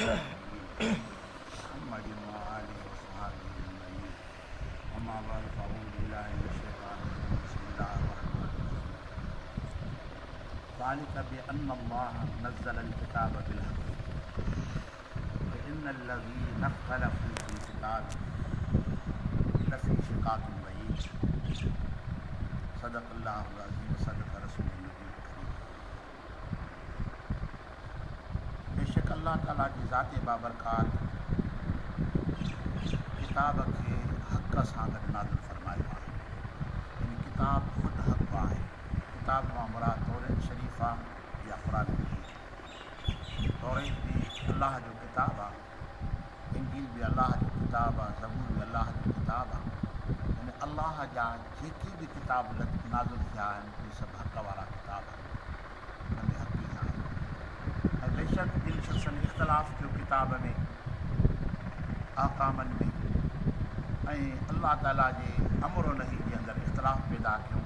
النبي محمد وآله وصحابه أجمعين أما بعد فأعوذ بالله من الشيطان الرجيم بسم الله الرحمن الرحيم ذلك بأن الله نزل الكتاب بالحق وإن الذين اختلفوا في الكتاب لفي شقاق بعيد صدق الله العظيم وصدق رسول النبي الكريم بيشڪ الله تعالي جي ذات بابرڪات ڪتاب کي حق سان گڏ نازل فرمايو آهي يعني ڪتاب خود حق آهي ڪتاب مان مراد توريت شريف آ يا قرآن مجيد. توريت به الله جو ڪتاب آ، انجيل به الله جو ڪتاب آ، زبور به الله جو ڪتاب آ. يعني الله جا جيڪي به ڪتاب نازل ٿيا آهن اهي سڀ حق وارا ڪتاب آهن. ان ۾ حق ئي آهي. ۽ بيشڪ جن شخصن اختلاف ڪيو ڪتاب ۾، احڪامن ۾، ۽ الله تعاليٰ جي امر و نهي جي اندر اختلاف پيدا ڪيو،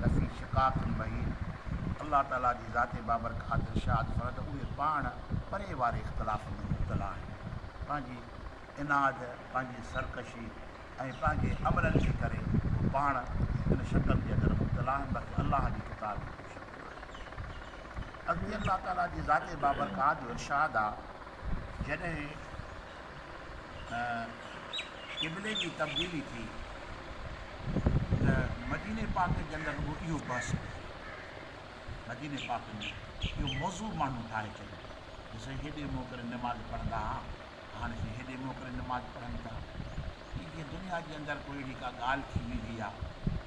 لفي شقاق بعيد، الله تعاليٰ جي ذات بابرڪات ارشاد فرمايو ته اهي پاڻ پري واري اختلاف ۾ مبتلا آهن، پنهنجي عناد، پنهنجي سرڪشي ۽ پنهنجي عملن جي ڪري هو پاڻ ان شڪل جي اندر مبتلا آهن، باقي الله جي ڪتاب ۾ ڪو شڪ ناهي. اڳتي الله تعاليٰ جي ذات بابرڪات جو ارشاد آ، جڏهن قبلي جي تبديلي ٿي ته مديني پاڪ جي اندر رڳو اهو بحث پيو هلي. مديني پاڪ ۾ اهو موضوع ماڻهن ٺاهي ڇڏيو ته سائين هيڏي منهن ڪري نماز پڙهندا ها، هاڻي سائين هيڏي منهن ڪري نماز پڙهن ٿا. ائين جيئن دنيا جي اندر ڪو اهڙي ڪا ڳالهه ٿي ويندي آ،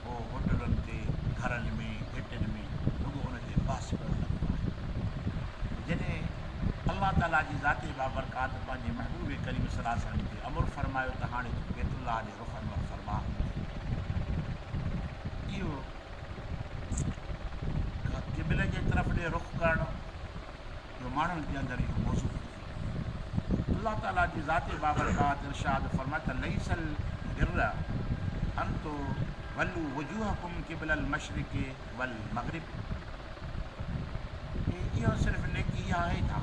پوء هوٽلن تي، گهرن ۾، گهٽين ۾ رڳو ان تي بحث پيو هلندو آهي. جڏهن الله تعاليٰ جي ذات بابرڪات پنهنجي محبوب ڪريم صلي الله عليه وسلم کي امر فرمايو ته هاڻي تون بيت الله ڏي رخ انور فرما، اهو قبلي جي طرف ڏي رخ ڪرڻ جو ماڻهن جي اندر اهو موضوع ٿي ويو. الله تعاليٰ جي ذات بابرڪات ارشاد فرمائي ته ليس البر ان تولوا وجوهڪم قبل المشرق والمغرب اهو صرف نيڪي اها آهي ڇا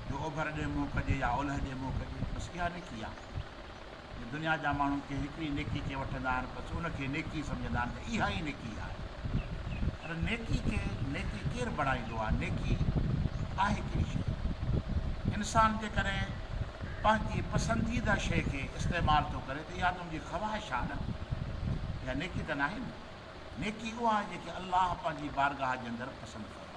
جو اوڀر ڏي منهن ڪجي يا اولهه ڏي منهن ڪجي بس اها نيڪي آهي. جو دنيا جا ماڻهو ڪنهن هڪڙي نيڪي کي وٺندا آهن بس ان کي نيڪي سمجهندا آهن ته اها ئي نيڪي آهي پر نيڪي کي نيڪي ڪير بڻائيندو آهي نيڪي آهي ڪهڙي شيء انسان جيڪڏهن پنهنجي پسنديده شيء کي استعمال ٿو ڪري ته اها ته ان جي خواهش آهي نه اها نيڪي ته ناهي نه نيڪي اها آهي جيڪي الله پنهنجي بارگاهه جي اندر پسند فرمائي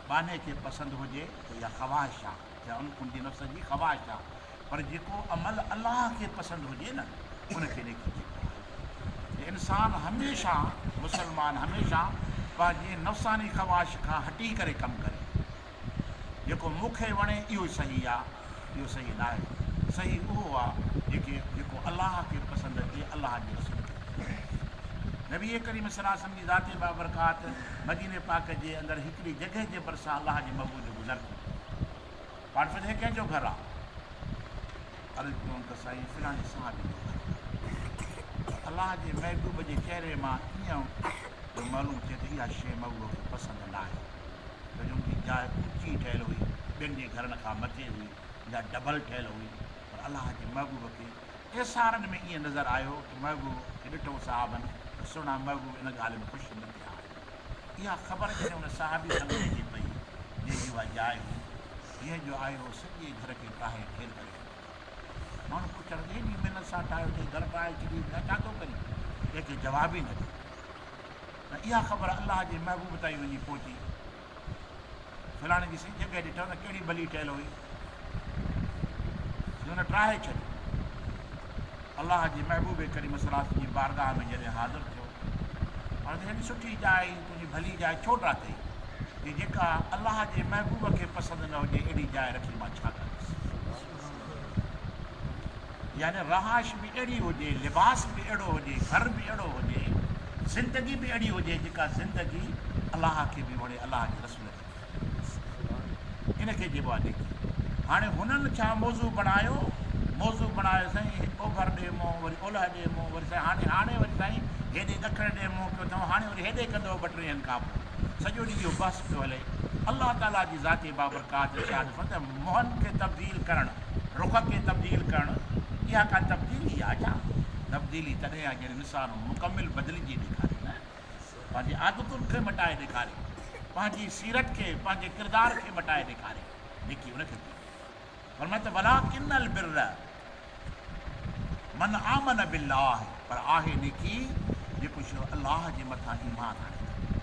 ٻانهي کي پسند هجي ته اها خواهش آهي يا ان جي نفس جي خواهش آهي پر جيڪو عمل الله کي پسند هجي نه ان کي نيڪي چئبو آهي. انسان هميشه مسلمان هميشه پنهنجي نفساني خواهش کان هٽي ڪري ڪم ڪري. جيڪو مون کي وڻي اهو ئي صحيح آ اهو صحيح ناهي. صحيح اهو آ جيڪي جيڪو الله کي پسند اچي الله جي رسول کي پسند اچي. نبي ڪريم صلي الله عليه وسلم جي ذات بابرڪات مديني پاڪ جي اندر هڪڙي جڳهه جي ڀرسان الله جي محبوب جو گذر ٿيو. پاڻ فرمايو هي ڪنهن جو گهر آ؟ عرض ڪيون ته سائين فلاڻي صحابي جو گهر آ. الله جي محبوب جي چهري مان ائين پيو معلوم ٿئي ته اها شيء محبوب کي پسند ناهي، ڇو جو ان جي جاء اوچي ٺهيل هئي، ٻين جي گهرن کان مٿي هئي يا ڊبل ٺهيل هئي، پر الله جي محبوب کي ايثارن ۾ ائين نظر آيو ته محبوب کي ڏٺو صحابن ته سهڻا محبوب ان ڳالهه ۾ خوش نه ٿيا آهن. اها خبر جڏهن ان صحابي سڳوري کي پئي، جنهن جي اها جاء هئي، جنهن جو آيو هو سڄي گهر کي ٽاهي ڍير ڪري ڇڏيو. ماڻهو پڇڻ لڳا، ايڏي محنت سان ٺاهيو اٿئي، گهر ٽاهي ڇڏيئي، ٻيا ڇا ٿو ڪرين؟ ڪنهن کي جواب ئي نه ڏي. ۽ اها خبر الله جي محبوب تائين وڃي پهتي. فلاڻي جي سائين جڳهه ڏٺو نه ڪهڙي ڀلي ٺهيل هئي. سو هن ٽاهي ڇڏي. الله جي محبوب ڪريم صلي الله عليه وسلم جي بارگاهه ۾ جڏهن حاضر ٿيو، پاڻ چيو هيڏي سٺي جاء هئي، تنهنجي ڀلي جاء ڇو ڊاٿئي؟ جي جيڪا الله جي محبوب کي پسند نه هجي اهڙي جاء رکي مان ڇا ڪندس؟ يعني رهائش به اهڙي هجي، لباس به اهڙو هجي، گهر به اهڙو هجي، زندگي به اهڙي هجي جيڪا زندگي الله کي به وڻي، الله جي رسول کي به وڻي. ان کي چئبو آهي نيڪي. هاڻي هنن ڇا موضوع بڻايو؟ موضوع بڻايو سائين اوڀر ڏي منهن، وري اولهه ڏي منهن، وري سائين هاڻي هاڻي وري سائين هيڏي ڏکڻ ڏي منهن ڪيو اٿئون، هاڻي وري هيڏي ڪندؤ ٻه ٽي ڏينهن کان پوء. سڄو ڏينهن اهو بحث پيو هلي. الله تعاليٰ جي ذات بابرڪات ارشاد فرمائي ته منهن کي تبديل ڪرڻ، رخ کي تبديل ڪرڻ، اها ڪا تبديلي آهي ڇا؟ تبديلي تڏهن آهي جڏهن انسان مڪمل بدلجي ڏيکاري نه، پنهنجي عادتن کي مٽائي ڏيکاري، پنهنجي سيرت کي، پنهنجي ڪردار کي مٽائي ڏيکاري، نيڪي ان کي چئبي. فرمائي ته ولڪن البر من آمن بالله پر آهي نيڪي جيڪو شخص الله جي مٿان ايمان آڻي ٿو.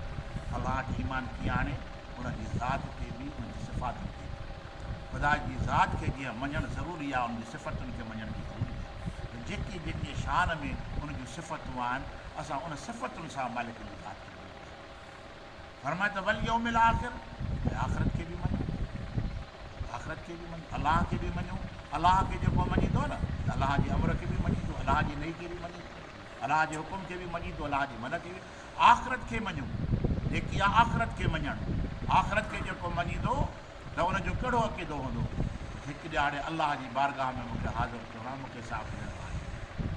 الله تي ايمان ڪيئن آڻي؟ ان جي ذات تي به ان جي صفاتن تي به. خدا جي ذات کي جيئن مڃڻ ضروري آهي ان جي صفتن کي مڃڻ به ضروري آهي ته جيڪي جيڪي شان ۾ ان جون صفتون آهن اسان ان صفتن سان مالڪ جي ذات کي مڃون ٿا. فرمائي ته واليوم الاخر ۽ آخرت کي به مڃو آخرت کي به مڃو الله کي به مڃو الله کي جيڪو مڃيندو نه ته الله جي امر کي به مڃيندو الله جي نهي کي به مڃيندو الله جي حڪم کي به مڃيندو الله جي منع کي به آخرت کي مڃو جيڪي آ آخرت کي مڃڻ آخرت کي جيڪو مڃيندو ته ان جو ڪهڙو عقيدو هوندو؟ هڪ ڏهاڙي الله جي بارگاهه ۾ مون کي حاضر ٿيڻو آهي، مون کي حساب ڏيڻو آهي.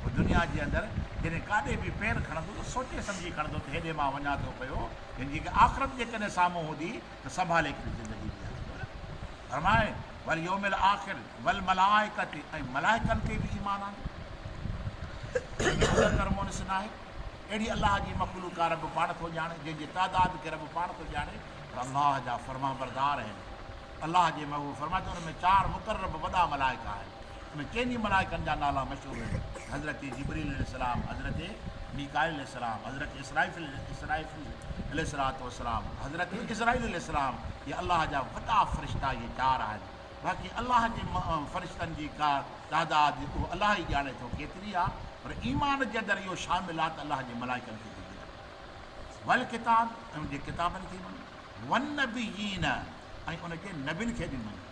پوء دنيا جي اندر جڏهن ڪاڏي به پير کڻندو ته سوچي سمجهي کڻندو ته هيڏي مان وڃان ٿو پيو، يعني جيڪي آخرت جيڪڏهن سامهون هوندي ته سنڀالي ڪري زندگي گذاريندو نه. فرمائي، واليوم الاخر والملائڪة ۽ ملائڪن تي به ايمان آڻيو. مذڪر مونث ناهي. اهڙي الله جي مخلوق آ رب پاڻ ٿو ڄاڻي، جنهن جي تعداد کي رب پاڻ ٿو ڄاڻي. پر الله جا فرمانبردار آهن. الله جي محبوب فرمايو ته ان ۾ چار مقرب وڏا ملائڪ آهن. انهن چئني ملائڪن جا نالا مشهور آهن، حضرت جبريل عليه السلام، حضرت ميڪائيل عليه السلام، حضرت اسرائفيل عليه الصلوة والسلام، حضرت عزرائيل عليه السلام، اهي الله جا وڏا فرشتا اهي چار آهن. باقي الله جي فرشتن جي ڪا تعداد اهو الله ئي ڄاڻي ٿو ڪيتري آهي، پر ايمان جي اندر اهو شامل آهي ته الله جي ملائڪن کي به مڃون. والڪتاب ۽ ان جي ڪتابن کي مڃو، والنبيين ۽ ان جي نبين کي به مڃو.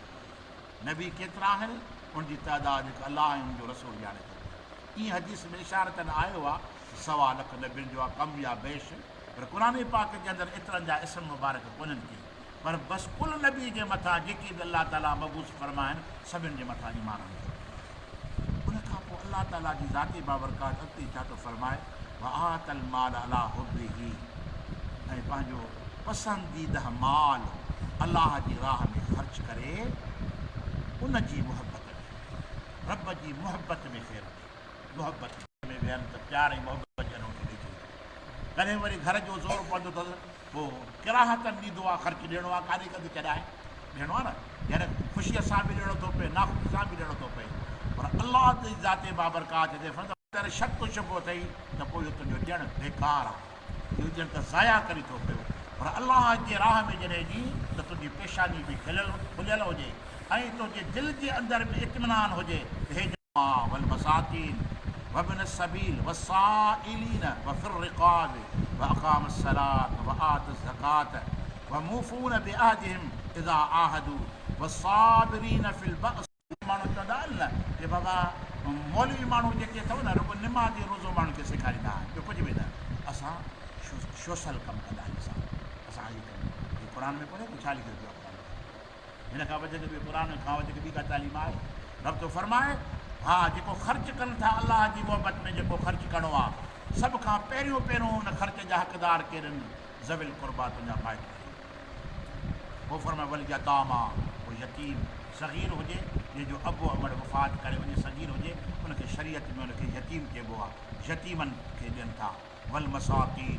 نبي ڪيترا آهن، ان جي تعداد هڪ الله ۽ ان جو رسول ڄاڻي ٿو پيو. ائين حديث ۾ اشارتاً آيو آهي ته سوا لک نبين جو آهي ڪم يا بيش، پر قرآن پاڪ جي اندر ايترن جا اسم مبارڪ ڪونهن ڪي، پر بس ڪل نبي جي مٿان جيڪي به الله تعاليٰ مبعوث فرمائن سڀن جي مٿان ايمان آڻڻ ضروري آهي. ان کان پوء الله تعاليٰ جي ذات بابرڪات اڳتي ڇا ٿو فرمائي، وآتي المال علي حبه ۽ پنهنجو پسنديده مال الله جي راهه ۾ خرچ ڪري ان جي محبت ۾، رب جي محبت ۾ خير ڏي، محبت. ۾ ويهن ته پيار ۽ محبت جي انوٺي ڏئي ڇڏيندو. ڪڏهن وري گهر جو زور پوندو اٿس پوء ڪراهتن ڏيندو آهي خرچ ڏيڻو آهي ڪاڏي ڪنڌ ڇڏائي ڏيڻو آهي نه يعني خوشيء سان به ڏيڻو ٿو پئي ناخوشي سان به ڏيڻو ٿو پئي پر الله جي ذات بابرڪات جي فرض اگر شڪ شبهو اٿئي ته پوء اهو تنهنجو ڏيڻ بيڪار آهي، اهو ڄڻ ته ضايع ڪرين ٿو پيو. پر الله جي راهه ۾ جڏهن ڏين ته تنهنجي پيشاني به کليل هجي ۽ تنهنجي دل جي اندر به اطمينان هجي ته هي والمساڪين وابن السبيل والسائلين وفي الرقاب واقام الصلاة وآت الزڪاة وموفون بعهدهم اذا عاهدوا والصابرين في البأس ماڻهو چوندا آهن نه ڪي بابا مولوي ماڻهو جيڪي اٿو نه رڳو نماز ۽ روزو ماڻهن کي سيکاريندا آهن ٻيو ڪجهه به نه اسان شوسل ڪم ڪندا آهيون اسان اسان اهي ڪم هي قرآن ۾ ڪونهي ڪو ڇا لکيو پيو آهي قرآن ۾ هن کان وڌيڪ ٻي قرآن کان وڌيڪ ٻي ڪا تعليم آهي رب ٿو فرمائي ها جيڪو خرچ ڪن ٿا الله جي محبت ۾ جيڪو خرچ ڪرڻو آهي سڀ کان پهريون پهريون ان خرچ جا حقدار ڪير آهن ذوي القربا تنهنجا مائٽ پوء فرمايو، واليتاميٰ، پوء يتيم، صغير هجي، جنهن جو ابو امڙ وفات ڪري وڃي، صغير هجي، ان کي شريعت ۾ ان کي يتيم چئبو آهي، يتيمن کي ڏين ٿا، والمساڪين،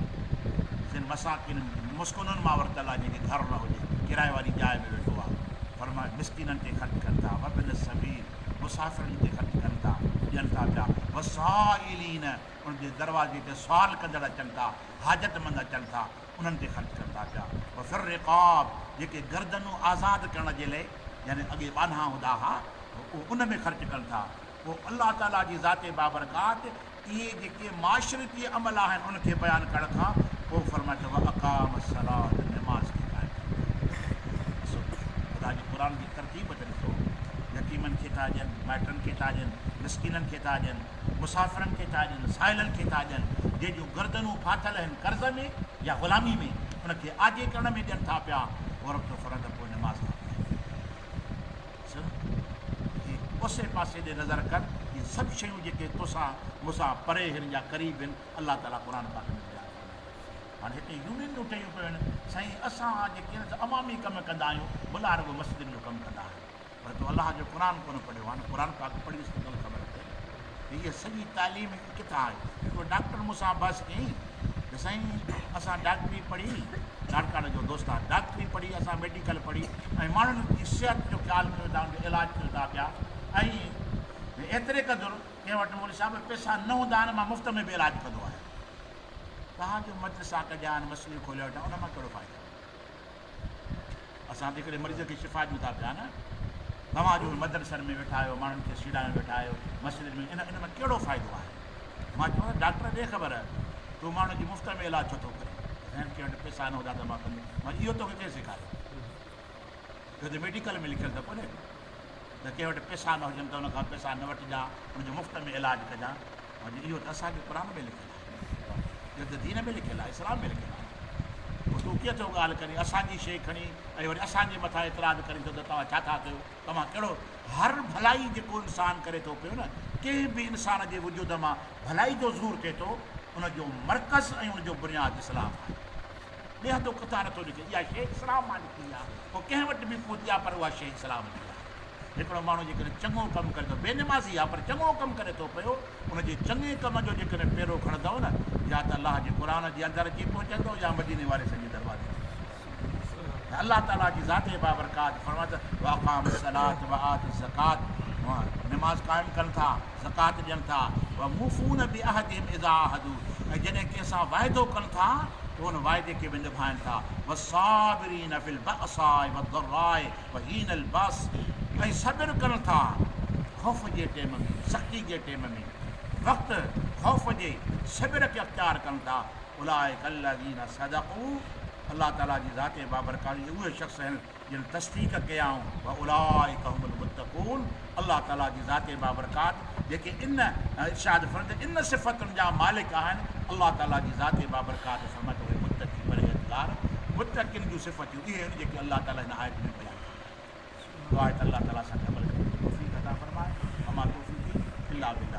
جن مساڪين مسڪنن مان ورتل آهي، جنهن کي گهر نه هجي، ڪرائي واري جاء ۾ ويٺو آهي، فرمايو، مسڪينن تي خرچ ڪن ٿا، وابن السبيل، مسافرن تي خرچ ڪن ٿا، ڏين ٿا پيا، والسائلين، ان جي دروازي تي سوال ڪندڙ اچن ٿا، حاجتمند اچن ٿا، انهن تي خرچ ڪن ٿا پيا. وفي الرقاب جيڪي گردنون آزاد ڪرڻ جي لئي يعني اڳي ٻانها هوندا ها اهي ان ۾ خرچ ڪن ٿا. پوء الله تعاليٰ جي ذات بابرڪات اهي جيڪي معاشرتي عمل آهن ان کي بيان ڪرڻ کان پوء فرمائي ٿو واقام الصلوة نماز کي قائم ڪن ٿا. ڏسو خدا جي قرآن جي ترتيب ته ڏسو يتيمن کي ٿا ڏين، مائٽن کي ٿا ڏين، مسڪينن کي ٿا ڏين، مسافرن کي ٿا ڏين، سائلن کي ٿا ڏين، جنهن جون گردنون ڦاٿل آهن قرض ۾ يا غلامي ۾، ان کي آجي ڪرڻ ۾ ڏين ٿا پيا، پوء رب ٿو فرمائي ته پوء نماز ٿا پڙهن. ڏس هي اوسي پاسي ڏي نظر ڪر، اهي سڀ شيون جيڪي توسان مون سان پري هن يا قريب هن، الله تعاليٰ قرآن پاڪ ۾ بيان فرمايو. هاڻي هتي يونينون ٺهيون پيون آهن. سائين اسان جيڪي آهن سو عوامي ڪم ڪندا آهيون، ملا رڳو مسجدن جو ڪم ڪندا آهن. پر تو الله جو قرآن ڪونه پڙهيو آهي نه قرآن پاڪ پڙهي ڏس ته توکي خبر پئي ته هيء سڄي تعليم ڪٿان آئي. هڪڙو ڊاڪٽر مون سان بحث ڪيائين ته سائين اسان ڊاڪٽري پڙهي، لاڙڪاڻي جو دوست آهي، ڊاڪٽري پڙهي اسان ميڊيڪل پڙهي ۽ ماڻهن جي صحت جو خيال ڪيون ٿا ان جو علاج ڪيون ٿا پيا ۽ ايتري قدر ڪنهن وٽ مولوي صاحب پئسا نه هوندا آهن مان مفت ۾ به علاج ڪندو آهيان. توهان جو مدرسا ڪڍيا آهن مسجدون کوليا ويٺا ان مان ڪهڙو فائدو؟ اسان ته هڪڙي مريض کي شفا ڏيون ٿا پيا نه توهان جو مدرسن ۾ ويٺا آهيو ماڻهن کي سيڙايو ويٺا آهيو مسجدن ۾ ان ان مان ڪهڙو فائدو آهي؟ مان چيو ڊاڪٽر ڏي خبر تون ماڻهن جي مفت ۾ علاج ڇو ٿو ڪرين؟ سائين ڪنهن وٽ پئسا نه هوندا ته مان ڪندس مان اهو توکي ڪنهن سيکاريو؟ اهو ته ميڊيڪل ۾ لکيل ته ڪونهي ته ڪنهن وٽ پئسا نه هجن ته ان کان پئسا نه وٺجان ان جو مفت ۾ علاج ڪجان. اهو ته اسان جي قرآن ۾ لکيل آهي، اهو ته دين ۾ لکيل آهي، اسلام ۾ لکيل آهي. پوء تون ڪيئن ٿو ڳالهه ڪرين، اسان جي شيء کڻي ۽ وري اسان جي مٿان اعتراض ڪرين ٿو ته توهان ڇا ٿا ڪيو، توهان ڪهڙو هر ڀلائي جيڪو انسان ڪري ٿو پيو نه، ڪنهن به انسان جي وجود مان ڀلائي جو ظهور ٿئي ٿو، ان جو مرڪز ۽ ان جو بنياد اسلام آهي. ٻئي هنڌ ڪٿان نٿو نڪري، اها شيء اسلام مان نڪتي آهي، پوء ڪنهن وٽ به پهتي آهي پر اها شيء اسلام جي آهي. هڪڙو ماڻهو جيڪڏهن چڱو ڪم ڪري ٿو، بي نمازي آهي پر چڱو ڪم ڪري ٿو پيو، ان جي چڱي ڪم جو جيڪڏهن پيرو کڻندؤ نه، يا ته الله جي قرآن جي اندر اچي پهچندو يا مديني واري سائين جي دروازي تي پهچندو. ۽ الله تعاليٰ جي ذات بابرڪات فرمائي ٿو، واقاموا الصلوة وآتوا الزڪوة، نماز قائم ڪن ٿا، زڪوات ڏين ٿا، وموفون بعهدهم اذا عاهدوا، ۽ جڏهن ڪنهن سان واعدو ڪن ٿا ته ان واعدي کي به نڀائن ٿا، والصابرين في البأساء والضراء وحين الباس ۽ صبر ڪن ٿا خوف جي ٽيم ۾، سختي جي ٽيم ۾، وقت خوف جي صبر کي اختيار ڪن ٿا، اولئک الذين صدقوا الله تعالي جي ذات بابرڪات اهي اهي شخص آهن جن تصديق ڪيائون واولئک هم المتقون الله تعالي جي ذات بابرڪات جيڪي ان ارشاد فرمائي ته ان صفتن جا مالڪ آهن الله تعالي جي ذات بابرڪات فرمائي ته اهي متقي پرهيزگار متقين جون صفتيون اهي آهن جيڪي الله تعالي هن آيت ۾ بيان ڪيون آهن. دعا آهي ته الله تعالي اسان کي عمل ڪرڻ جي توفيق عطا فرمائي وما توفيقي الا بالله.